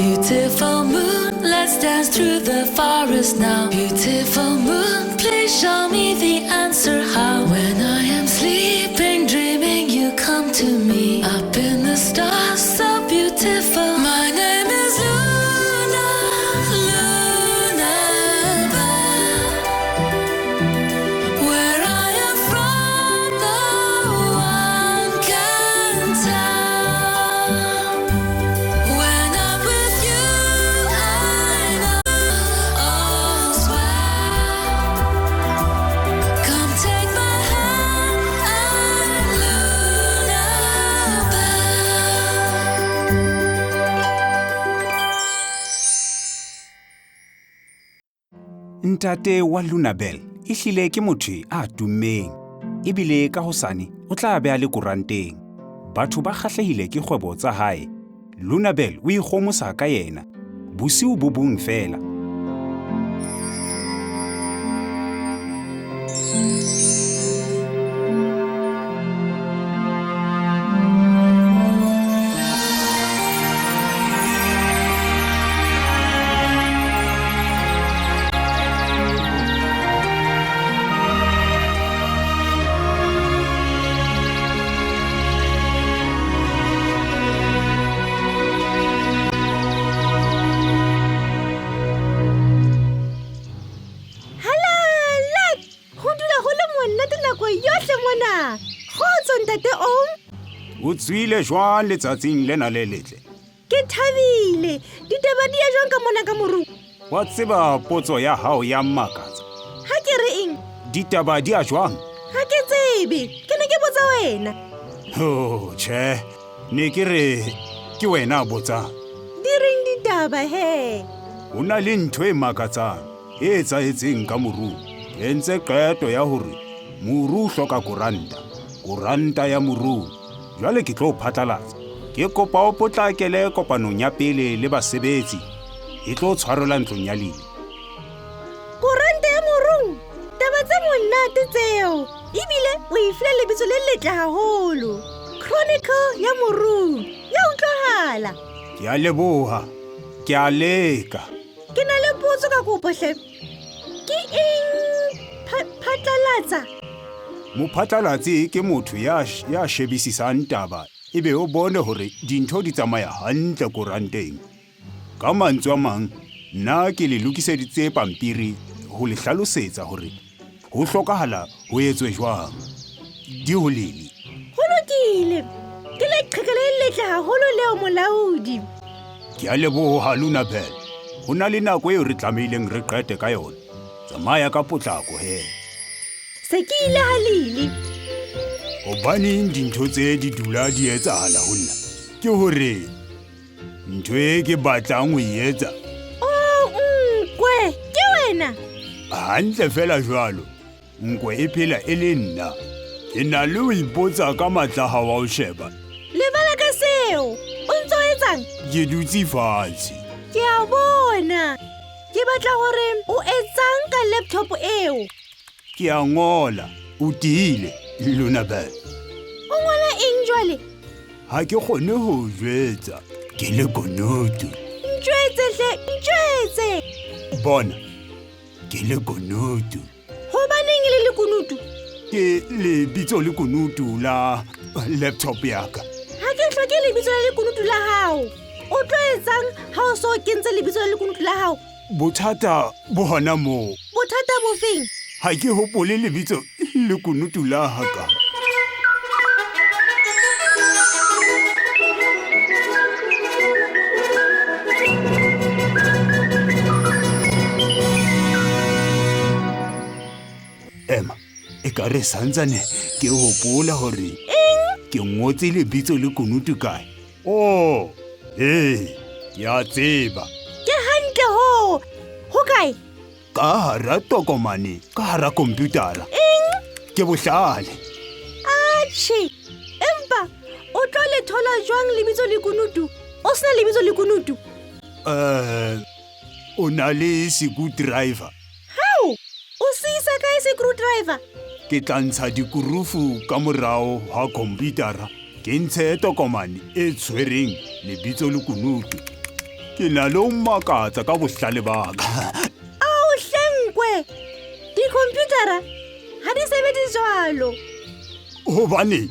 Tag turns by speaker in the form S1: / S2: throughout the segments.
S1: Beautiful moon, let's dance through the forest now. Beautiful moon, please show me the answer how. When I am sleeping, dreaming, you come to me. Up in the stars, so beautiful. My name is Luna, Luna Bell. Where I am from, no one can tell. When I'm with you, I know all's well. Come take my hand, I'm Luna Bell.
S2: Ntate wa Lunabel ehlile ke motho a tummeng ebile ka hosane o tla be a le koranteng. Batho ba kgahlehile ke kgwebo tsa hae. Lunabel o ikgomosa ka yena bosiu bo bong feela.
S3: Halala! Ho dula ho le monate nako yohle mona. Kgotso ntate Oom.
S2: O tswile jwang letsatsing lena le letle?
S3: Ke thabile. Ditaba di ya jwang ka mona ka morung?
S2: Wa tseba potso ya hao ya mmakatsa.
S3: Ha ke re eng?
S2: Ditaba di a jwang?
S3: Ha ke tsebe. Ke ne ke botsa wena.
S2: Oh, tjhe. Ne ke re ke wena a botsang.
S3: Di reng ditaba he?
S2: Ho na le ntho e makatsang e etsahetseng ka morung. Ke entse qeto ya hore moru o hloka koranta. Koranta ya morung. Jwale ke tlo o phatlalatsa. Ke kopa o potlakele kopanong ya pele le basebetsi. E tlo tshwarelwa ntlong ya Lili.
S3: Koranta ya morung. Taba tse monate tseo. Ebile o e file lebitso le letle haholo. Chronicle ya morung. Ya utlwahala.
S2: Ke a leboha. Ke a leka.
S3: Ke na le potso ka kopo hle. Ke eng phatlalatsa?
S2: Mophatlalatsi ke motho ya ya shebisisang taba ebe o bone hore dintho di tsamaya hantle koranteng. Ka mantswe a mang, nna ke le lokiseditse pampiri ho le hlalosetsa hore ho hlokahala ho etswe jwang. Di ho Lili.
S3: Ho lokile. Ke leqheka le letle haholo leo molaodi.
S2: Ke a leboha Lunabel. Ho na le nako eo re tlamehileng re qete ka yona. Tsamaya ka potlako he.
S3: Se ke ile ha Lili.
S2: Hobaneng dintho tse di dula di etsahala ho nna? Ke hore ntho e ke batlang ho e etsa
S3: Oh, nkwe, ke wena?
S2: hantle fela jwalo. Nkwe e phela e le nna. Ke na le ho ipotsa ka matla hao wa ho sheba.
S3: Lebala ka seo. O ntso o etsang?
S2: Ke dutse fatshe.
S3: Ke a bona. Ke batla hore o etsang ka laptop eo?
S2: Ke a ngola. O tiile, Lunabel.
S3: O ngola eng jwale?
S2: Ha ke kgone ho o jwetsa. Ke lekunutu.
S3: Ntjwetse hle, ntjwetse.
S2: Bona, ke lekunutu.
S3: Hobaneng e le lekunutu?
S2: Ke lebitso lekunutu la laptop ya ka.
S3: Ha ke hloke lebitso la lekunutu la hao. O tlo etsang ha o so kentse lebitso la lekunutu la hao?
S2: Bothata bo hona moo.
S3: Bothata bo feng?
S2: Ha ke hopole lebitso lekunutu la ka. Ema, ekare santsane ke hopola hore ke ngotse lebitso lekunutu kae. Oh, ee, ke a tseba.
S3: Ke hantle hoo. Ho kae?
S2: Ka hara tokomane, ka hara komputara.
S3: Eng?
S2: Ke bohlale.
S3: Atjhe. Empa o tlo le thola jwang lebitso lekunutu? O sena lebitso lekunutu?
S2: O na le screwdriver.
S3: Hao! O se isa kae screwdriver?
S2: Ke tla ntsha dikurufu ka morao ha komputara. Ke ntshe tokomane e tshwereng lebitso lekunutu. Ke na le ho makatsa ka bohlale ba ka.
S3: Ao hle Nkwe, dikhomputara ha di sebetse jwalo.
S2: Hobane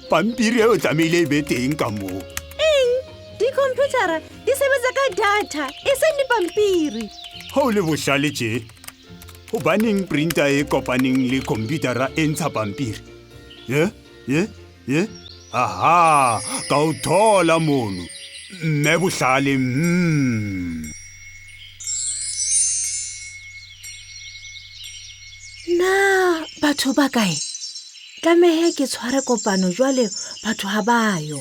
S2: pampiri eo tlamehile e be teng ka moo.
S3: Eng? Dikhomputara di sebetsa ka data, e seng dipampiri.
S2: Ha o le bohlale tje, hobaneng printer e kopaneng le khomputara e ntsha pampiri? Ye, ye, ye? Aha, ka o thola mono. Mme bohlale, mm.
S4: Na batho ba kae? Tlamehe ke tshware kopano jwale batho ha ba yo.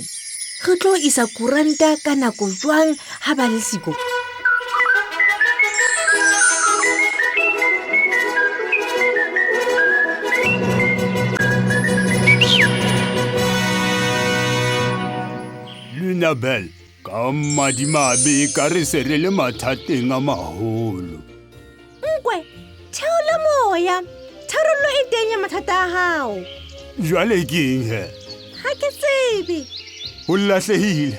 S4: Re tlo isa kuranta ka nako jwang ha ba le siko?
S2: Lunabel, ka madimabe ka re se re le mathateng a maholo.
S3: Nkwe, theola moya. Tharollo e teng ya mathata a hao.
S2: Jwale ke eng he?
S3: Ha ke tsebe.
S2: O lahlehile.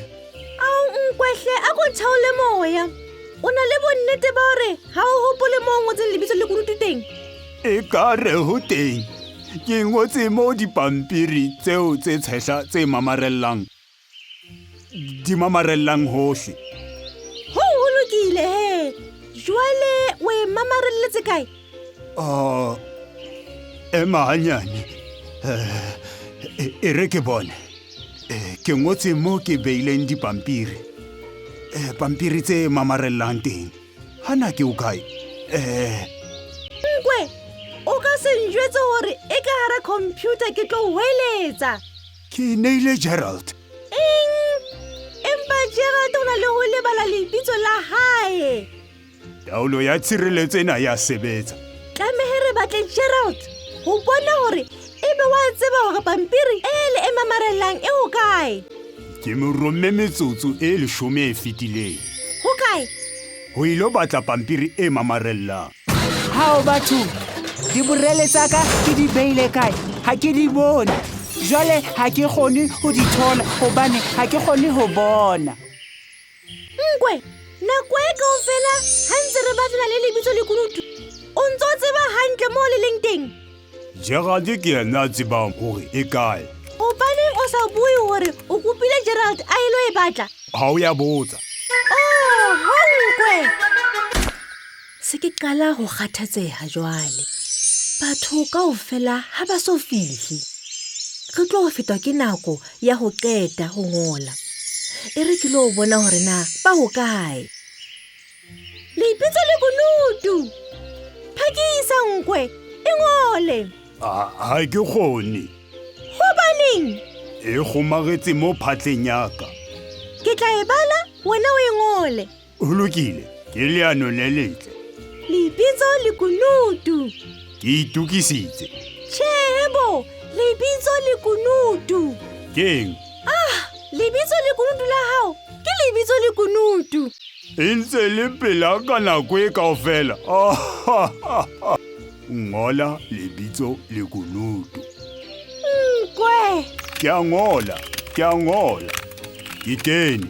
S3: Ao nkwe hle, a ko theole moya. O na le bonnete ba hore ha o hopole mo o ngotseng lebitso le kunutu teng?
S2: E ka re ho teng. Ke ngotse mo dipampiri tseo tse tshehla tse mamarellang di mamarellang hohle.
S3: Ho ho lokile he. Jwale o e mamarelletse kae?
S2: Oh, ema hanyane. Eh, e re ke bone. Eh, ke ngotse mo ke beileng dipampiri. Eh, pampiri tse mamarellang teng. Hana ke o kae? Eh,
S3: Nkwe, o ka se njwetse hore e ka hara computer ke tlo hweletsa.
S2: Ke neile Gerald.
S3: Eng? Empa Gerald o na le ho lebala lebitso la hae.
S2: Taolo ya tshireletso ena ya sebetsa.
S3: Tlamehe re batle Gerald ho bona hore ebe wa tseba hore pampiri ele e mamarellang e hokae.
S2: Ke mo romme metsotso e leshome e fetileng.
S3: Hokae?
S2: Ho ilo batla pampiri e mamarellang.
S5: Hao batho, diborele tsa ka ke di beile kae? Ha ke di bone. Jwale ha ke kgone ho di thola hobane ha ke kgone ho bona.
S3: Nkwe, nako e kaofela ha ntse re batlana le lebitso le kunutu, o ntso tseba hantle moo le leng teng?
S2: Gerald ke yena a tsebang hore e kae.
S3: Hobaneng o sa bue hore o kopile Gerald a ilo e batla?
S2: Ha o ya botsa.
S3: Oh, ho nkwe.
S4: Se ke qala ho kgathatseha jwale. Batho kaofela ha ba so fihle. Re tlo fetwa ke nako ya ho qeta ho ngola. E re ke lo bona hore na ba hokae.
S3: Lebitso le kunutu. Phakisa nkwe, e ngole.
S2: Ha ke kgone.
S3: Hobaneng?
S2: E kgomaretse mo phatleng ya ka.
S3: Ke tla e bala, wena o e ngole.
S2: Ho lokile, ke leano le letle.
S3: Lebitso le kunutu.
S2: Ke itokisitse.
S3: Tjhe bo, lebitso le kunutu.
S2: Keng?
S3: Ah, lebitso le kunutu la hao ke lebitso le kunutu.
S2: E ntse le pela ka nako e kaofela. Ngola lebitso le kunutu.
S3: Nkwe.
S2: Ke a ngola, ke a ngola. Ke kene.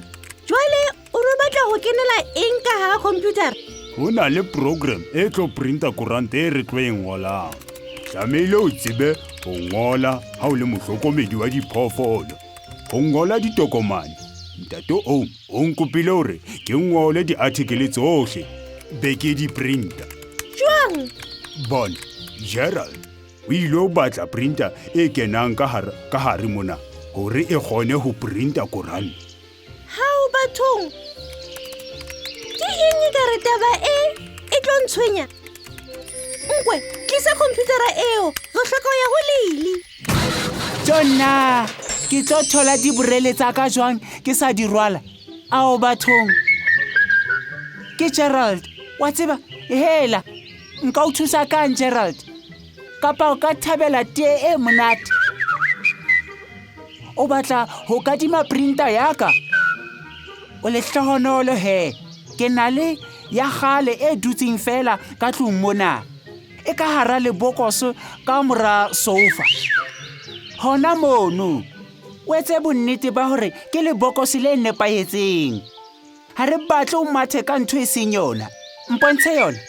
S3: Jwale o re batla ho kenela eng ka hara computer?
S2: Ho na le program e tlo printa koranta e re tlo e ngolang. Tlamehile o tsebe ho ngola ha o le mohlokomedi wa diphoofolo. Ho ngola ditokomane. Ntate o o nkopile hore ke ngole di-article tsohle be ke di printa.
S3: Jwang?
S2: Bona, Gerald o ile ho batla printer e kenang ka hare mona hore e kgone ho printa koranta.
S3: Hao bathong, ke eng e ka re taba e e tlo ntshwenya? Nkwe, tlisa computera eo, re hloka ho ya ho Lily.
S5: Tjonna, ke tlo thola diborele tsa ka jwang ke sa di rwala? Ao bathong. Ke Gerald, wa tseba, hela, nka o thusa kang Gerald? Kapa o ka thabela tee e monate? O batla ho kadima printer ya ka? O lehlohonolo he, ke na le ya kgale e dutseng fela ka tlung mona. E ka hara lebokoso ka mora sofa. Hona mono, o etse bonnete ba hore ke lebokose le nepahetseng. Ha re batle o mathe ka ntho e seng yona. Mpontshe yona.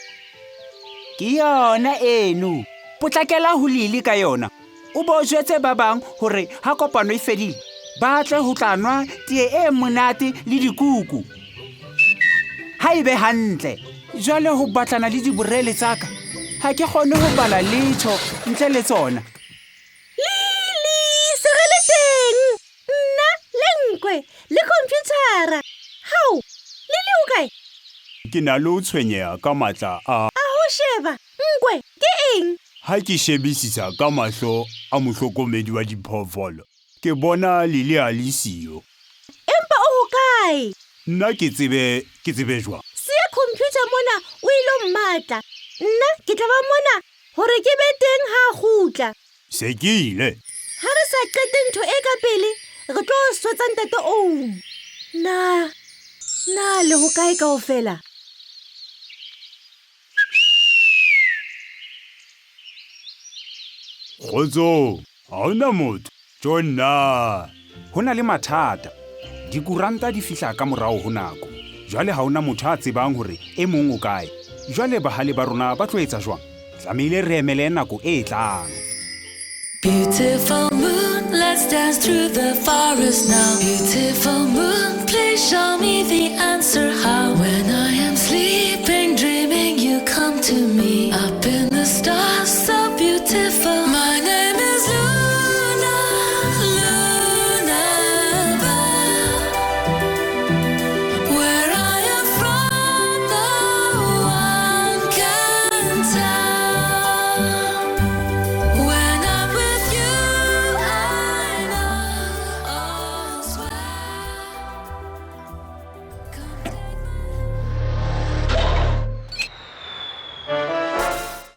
S5: Ke yona eno. Potlakela ho Lili ka yona. O bo jwetse ba bang hore ha kopano e fedile, ba tle ho tla nwa tee e monate le dikuku. Ha e be hantle. Jwale ho batlana le diborele tsa ka. Ha ke kgone ho bala letho ntle le tsona.
S3: Lili, se re le teng. Nna le nkwe le khomphuthara. Hao, Lili o kae?
S2: Ke na le ho tshwenyeha ka matla a.
S3: A ho sheba. Nkwe, ke eng?
S2: Ha ke shebisisa ka mahlo a mohlokomedi wa diphoofolo, ke bona Lili a le siyo.
S3: Empa o hokae?
S2: Nna ke tsebe, ke tsebe jwang?
S3: Siya khomphuthara mona o ilo mmatla. Nna ke tla ba mona hore ke be teng ha a kgutla.
S2: Se ke ile.
S3: Ha re sa qete ntho e ka pele, re tlo swetsa ntate Oom.
S4: Na, na le hokae kaofela?
S2: Kgotsong, ha hona motho. Tjo nna.
S6: Ho na le mathata. Dikoranta di fihla ka morao ho nako. Jwale ha hona motho a tsebang hore e mong o kae. Jwale bahale ba rona ba tlo etsa jwang? Tlamehile re emele nako e tlang.
S1: Beautiful moon, let's dance through the forest now. Beautiful moon, please show me the answer how.